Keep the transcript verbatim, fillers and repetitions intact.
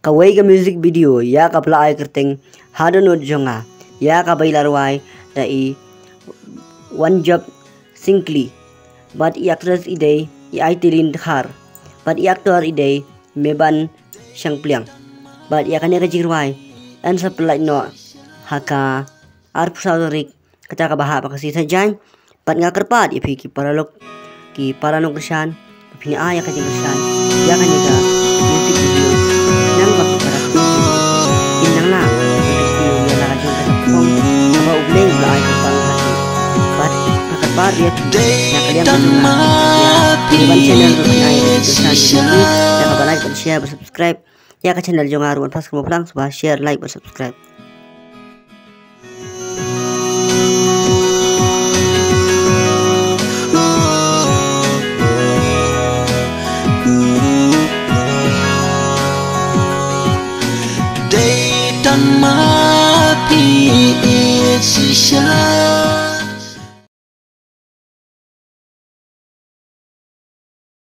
Kawei ka music video ïa kaba la ai kyrteng Hadonot Jong Nga, ïa kaba la rwai da i Wanjop Singkli. Bad i actress i dei i Aitilin Dkhar. Bad i actor i dei Meban Shangpliang. Bad ïa kane ka jingrwai yn sa pynlait noh ha ka arphew saw tarik, kata kaba hap ha ka sngi Saitjaiñ. Bad nga kyrpad ïa phi ki paralok, ki para nongkyrshan, ba phin ai ïa ka jingkyrshan ïa kane ka music video. Nang ba ki para, kin nang lah ban ïa la ka jong ka jingpang kaba U Blei u la ai kyrpang ha ki. Bad nga kyrpad ïa phi na ka liang ka jong nga, ïa Meban Channel, ruh phin ai ïa ka jingkyrshan ïa phi da kaba like, ban share, ban subscribe ïa ka channel jong nga ruh, ban pass ka mawphlang, sngewbha share, like bad subscribe. Dei tang ma phi ïeit shisha.